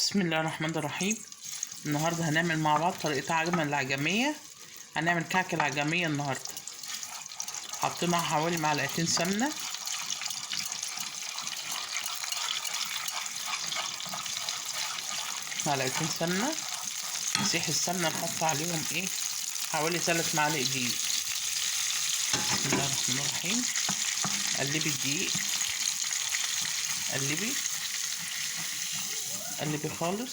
بسم الله الرحمن الرحيم. النهارده هنعمل مع بعض طريقة عجمة العجمية. هنعمل كعك العجمية النهارده. حطينا حوالي معلقتين سمنة، معلقتين سمنة، نسيح السمنة، نحط عليهم ايه حوالي 3 معالق دقيق. بسم الله الرحمن الرحيم. قلبي الدقيق، قلبي قلبي خالص.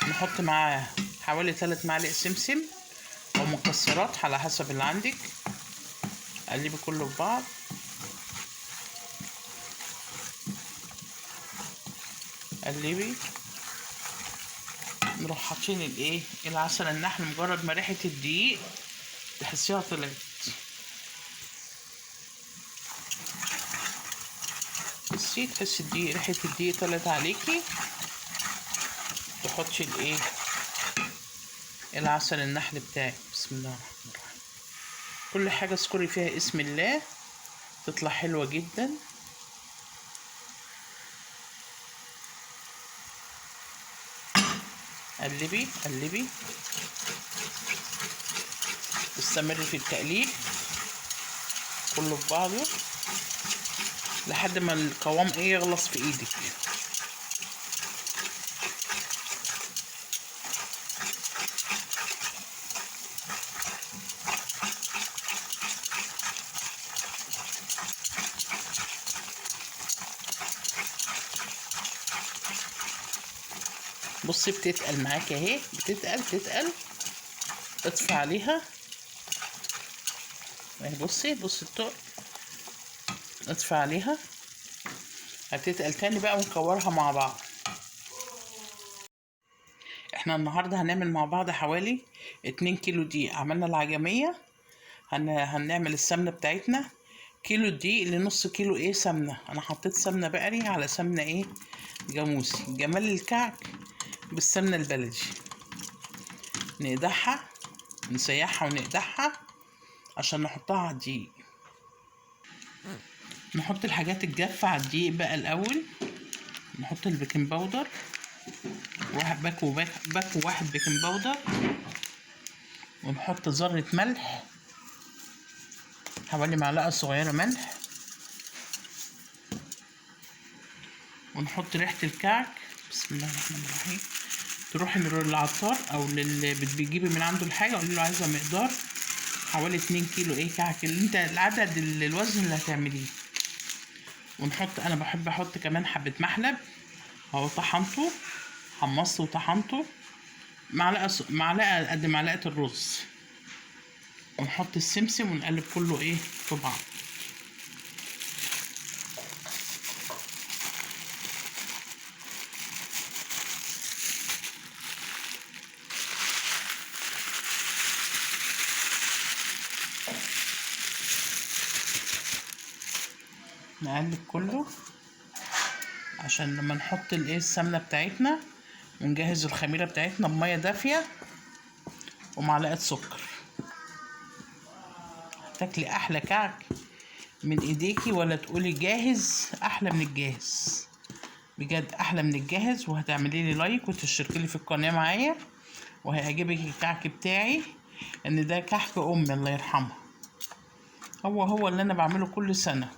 نحط معاه حوالي 3 معالق سمسم او مكسرات على حسب اللي عندك. قلبي كله في بعض. قلبي. نروح حاطين الايه العسل النحل. مجرد ما ريحه الدقيق تحسيها طلعت. بصي تحسي الدقيق، ريحه الدقيق طلعت عليكي. تحطي الايه العسل النحل بتاعك. بسم الله الرحمن الرحيم. كل حاجة اذكري فيها اسم الله تطلع حلوة جدا. قلبي قلبي، استمري في التقليب كله في بعضه لحد ما القوام ايه يغلص في ايدك. بصي بتتقل معاكي اهي، بتتقل تتقل. اطفي عليها اهي. بصي بصي التقل، اطفي عليها. هتتقل تاني بقى ونكورها مع بعض. احنا النهارده هنعمل مع بعض حوالي 2 كيلو دقيق. عملنا العجمية، هنعمل السمنة بتاعتنا. كيلو دقيق لنص كيلو ايه سمنة. انا حطيت سمنة بقري على سمنة ايه جاموسي. جمال الكعك بالسمنة البلدي. نقدحها، نسيحها ونقدحها عشان نحطها على الدقيق. نحط الحاجات الجافة على الدقيق بقى الأول. نحط ال baking powder، واحد باكو باكو واحد baking powder، ونحط ذرة ملح، حوالي معلقة صغيرة ملح، ونحط ريحة الكعك. بسم الله الرحمن الرحيم. تروحي للعطار او للي بتجيبي من عنده الحاجة، قولي له عايزة مقدار حوالي 2 كيلو ايه كعك، اللي انت العدد الوزن اللي هتعمليه. ونحط، انا بحب احط كمان حبة محلب اهو، طحنته، حمصته وطحنته، معلقة قد معلقة الرز. ونحط السمسم ونقلب كله ايه في بعض. نقلب كله عشان لما نحط الايه السمنة بتاعتنا ونجهز الخميره بتاعتنا بميه دافيه ومعلقة سكر. هتاكلي احلى كعك من ايديكي، ولا تقولي جاهز، احلى من الجاهز بجد، احلى من الجاهز. وهتعملي لي like وتشتركي لي في القناة معايا، وهيعجبك الكعك بتاعي، ان ده كعك امي الله يرحمها، هو هو اللي انا بعمله كل سنة.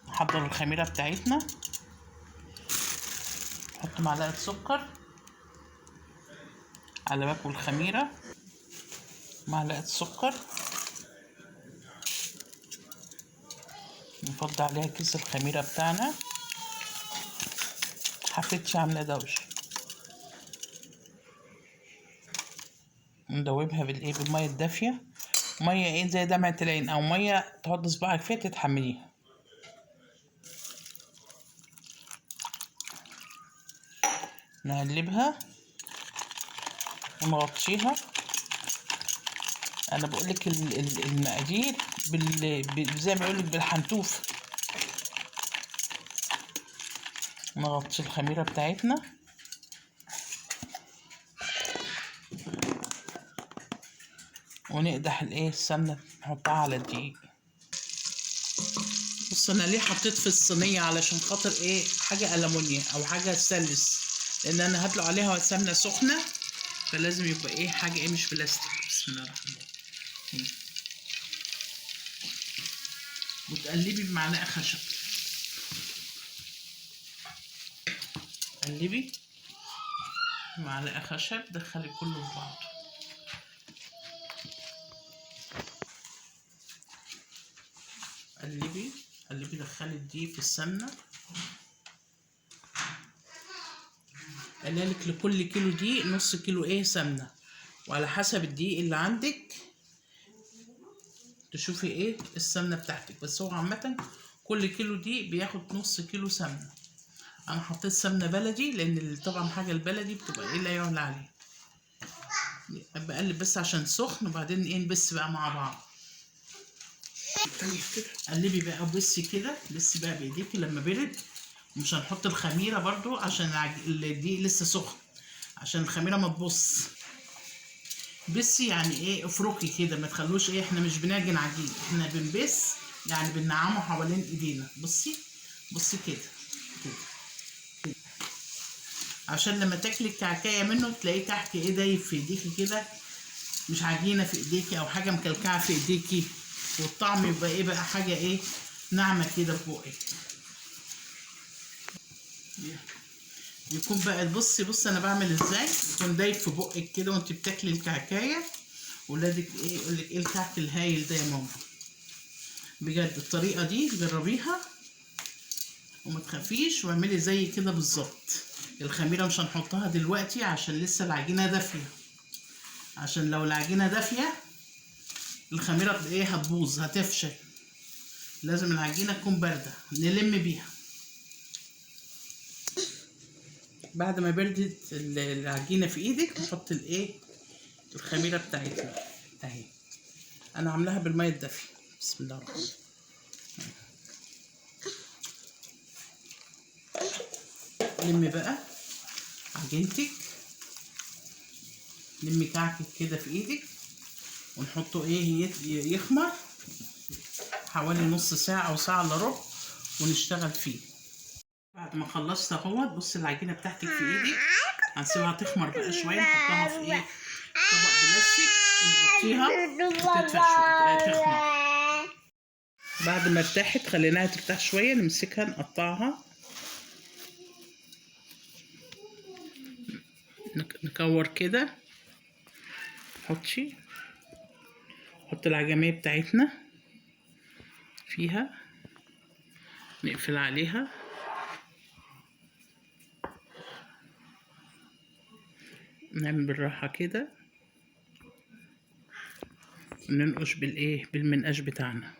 نحضر الخميرة بتاعتنا، نحط معلقة سكر على باكو الخميرة، معلقة سكر، نفضي عليها كيس الخميرة بتاعنا. حفتش عاملة دوشة. ندوبها بالايه بالمية الدافية، مية ايه زي دمعة العين، او مية تحط صباعك فيها تتحمليها. نقلبها ونغطيها. انا بقولك المقادير زي ما يقولك بالحنتوف. نغطي الخميرة بتاعتنا. ونقدح الايه السمنة نحطها على الدقيق. بص انا ليه حطيت في الصينية، علشان خاطر ايه، حاجة ألمونيا او حاجة ستانلس، لان انا هطلع عليها سمنه سخنة، فلازم يبقى ايه حاجة ايه مش بلاستيك. بسم الله الرحمن الرحيم. وتقلبي بمعلقه خشب، قلبي معلقه خشب، دخلي كله في بعضه. قلبي قلبي، دخلي الدقيق في السمنة. قلالك لكل كيلو دقيق نص كيلو ايه سمنه، وعلى حسب الدقيق اللي عندك تشوفي ايه السمنة بتاعتك، بس هو عامة كل كيلو دقيق بياخد نص كيلو سمنه. انا حطيت سمنه بلدي لان طبعا حاجة البلدي بتبقى ايه لا يعلى عليها. بقلب بس عشان سخن، وبعدين ايه نبس بقى مع بعض. قلبي بقى بصي كده، بصي بقى بايديكي لما برد. ومش هنحط الخميره برضو عشان الدقيق لسه سخن، عشان الخميره ما تبص. بسي يعني ايه، افركي كده، ما تخلوش ايه، احنا مش بنعجن عجين، احنا بنبس يعني بننعمه حوالين ايدينا. بصي بصي كده كده كده، عشان لما تاكلي الكعكايه منه تلاقيه كحك ايه دايب في ايديكي كده، مش عجينه في ايديكي او حاجة مكلكعه في ايديكي، والطعم يبقى ايه بقى، حاجة ايه ناعمة كده في بقك. يكون بقى بصي بصي انا بعمل ازاي، يكون دايب في بقك كده وانت بتاكلي الكعكايه، ولادك ايه يقولك ايه الكعك الهايل ده يا ماما. بجد الطريقة دي جربيها وما تخافيش، واعملي زي كده بالظبط. الخميره مش هنحطها دلوقتي عشان لسه العجينة دافيه، عشان لو العجينة دافيه الخميره ايه هتبوظ هتفشل. لازم العجينة تكون باردة نلم بيها. بعد ما بردت العجينة في ايدك نحط الايه الخميره بتاعتنا اهي، انا عاملاها بالمية الدافيه. بسم الله الرحمن الرحيم. لمي بقى عجينتك، لمي كعكك كده في ايدك، ونحطه ايه يخمر حوالي نص ساعة او ساعة الا ربع، ونشتغل فيه. بعد ما خلصت اهوت، بصي العجينة بتاعتك في ايدك، هنسيبها تخمر بقى شوية، نحطها في ايه طبق بلاستيك ونغطيها وتدفى شوية تخمر. بعد ما ارتاحت خليناها ترتاح شوية، نمسكها نقطعها، نكور كده، حطي نحط العجميه بتاعتنا فيها، نقفل عليها. نعمل بالراحة كده، وننقش بالايه بالمنقاش بتاعنا.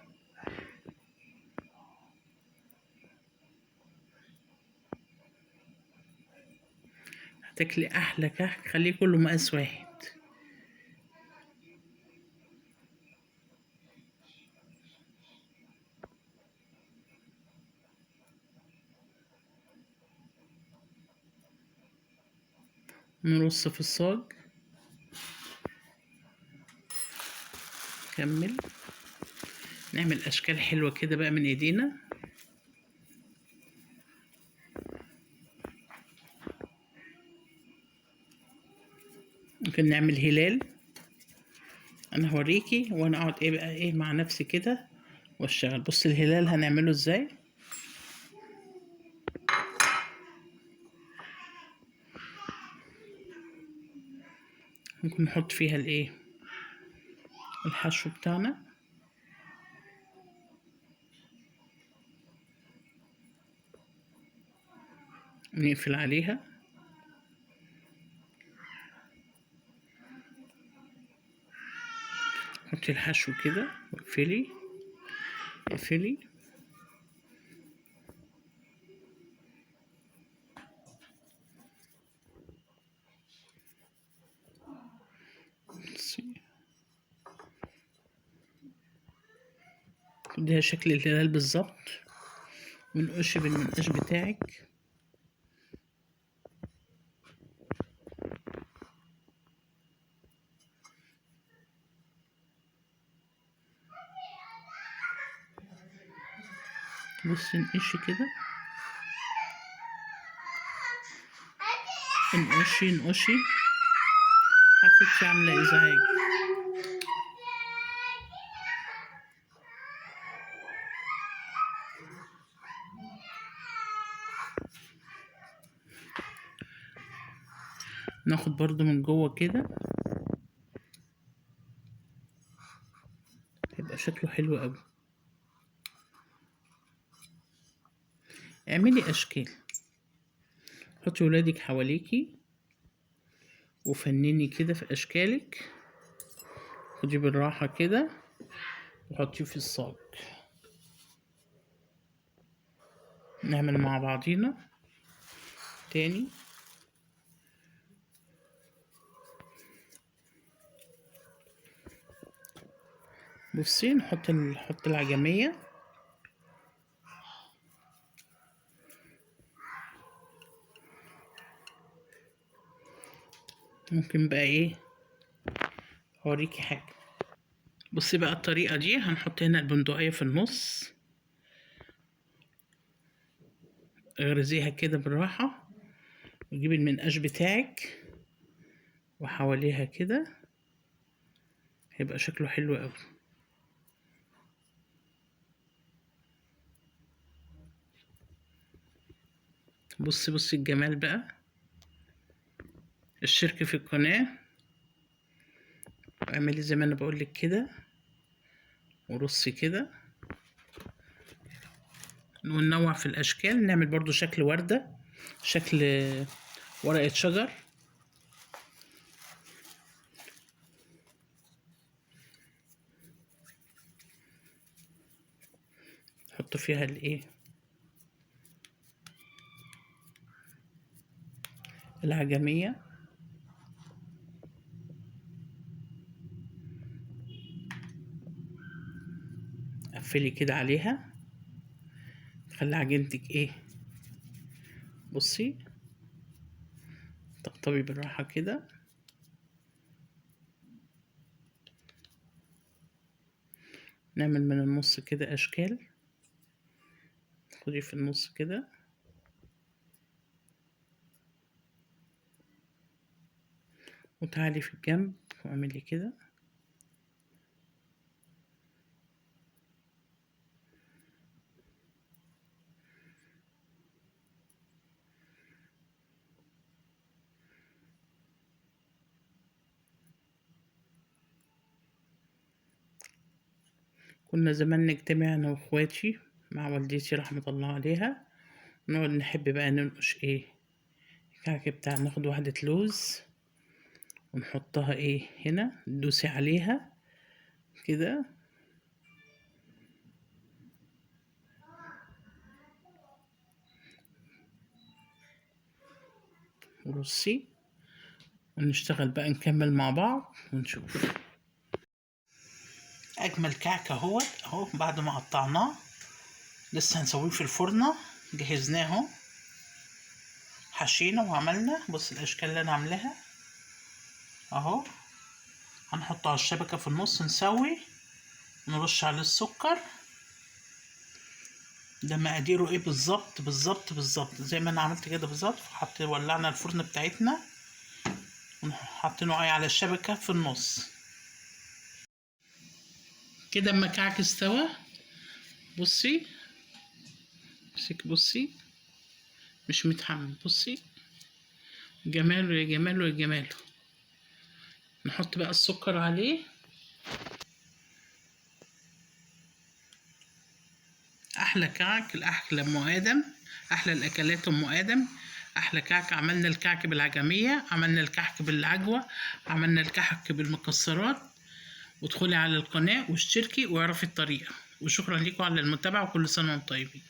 هتاكلي احلى كحك، خليه كله مقاس واحد. نرص في الصاج، نكمل نعمل اشكال حلوة كده بقى من ايدينا. ممكن نعمل هلال، انا هوريكي وانا اقعد ايه بقى ايه مع نفسي كده واشتغل. بص الهلال هنعمله ازاي. ممكن نحط فيها الايه الحشو بتاعنا. نقفل عليها. حطي الحشو كده واقفلي، اقفلي. خديها شكل الهلال بالظبط، ونقش بالمنقاش بتاعك. بصي نقشي كده، انقشي انقشي. حفيدتي عاملة ازعاج. ناخد برضو من جوه كده، هيبقى شكله حلو قوي. اعملي اشكال، حطي ولادك حواليكي وفنني كده في اشكالك. خدي بالراحة كده وحطيه في الصاج. نعمل مع بعضينا تاني. بصي نحط العجمية. ممكن بقى ايه اوريكي حاجة. بصي بقى الطريقة دي، هنحط هنا البندقية في النص، اغرزيها كده بالراحة، وجيبي المنقاش بتاعك وحواليها كده، هيبقى شكله حلو قوي. بصي بصي الجمال بقى. الشركة في القناة، واعملي زي ما انا بقولك كده، ورصي كده، وننوع في الاشكال. نعمل برضو شكل وردة، شكل ورقة شجر. نحط فيها الايه العجمية. قفلي كده عليها، خلي عجينتك ايه، بصي طبطبي بالراحة كده. نعمل من النص كده اشكال، خدي في النص كده، وتعالي في الجنب واعملي كده. كنا زمان نجتمع انا واخواتي مع والدتي رحمة الله عليها، نقعد نحب بقى ننقش ايه الكعك بتاع. ناخد واحدة لوز ونحطها ايه هنا، ندوسي عليها كده، ورصي، ونشتغل بقى نكمل مع بعض ونشوف اجمل كعك اهوت اهو. بعد ما قطعناه لسه هنسويه في الفرن، جهزناه حشينا وعملنا. بص الاشكال اللي انا عاملاها اهو. هنحطه على الشبكة في النص، نسوي نرش عليه السكر. ده مقاديره ايه بالظبط بالظبط بالظبط زي ما انا عملت كده بالظبط. حطينا ولعنا الفرن بتاعتنا وحطينه ايه على الشبكة في النص كده. اما الكعك استوى، بصي امسك، بصي مش متحمل، بصي جماله يا جماله يا جماله. نحط بقى السكر عليه. احلى كعك، الاحلى ام ادم، احلى الاكلات ام ادم. احلى كعك. عملنا الكعك بالعجميه، عملنا الكعك بالعجوه، عملنا الكعك بالمكسرات. وادخلي على القناه واشتركي واعرفي الطريقه. وشكرا لكم على المتابعه، وكل سنه وانتم طيبين.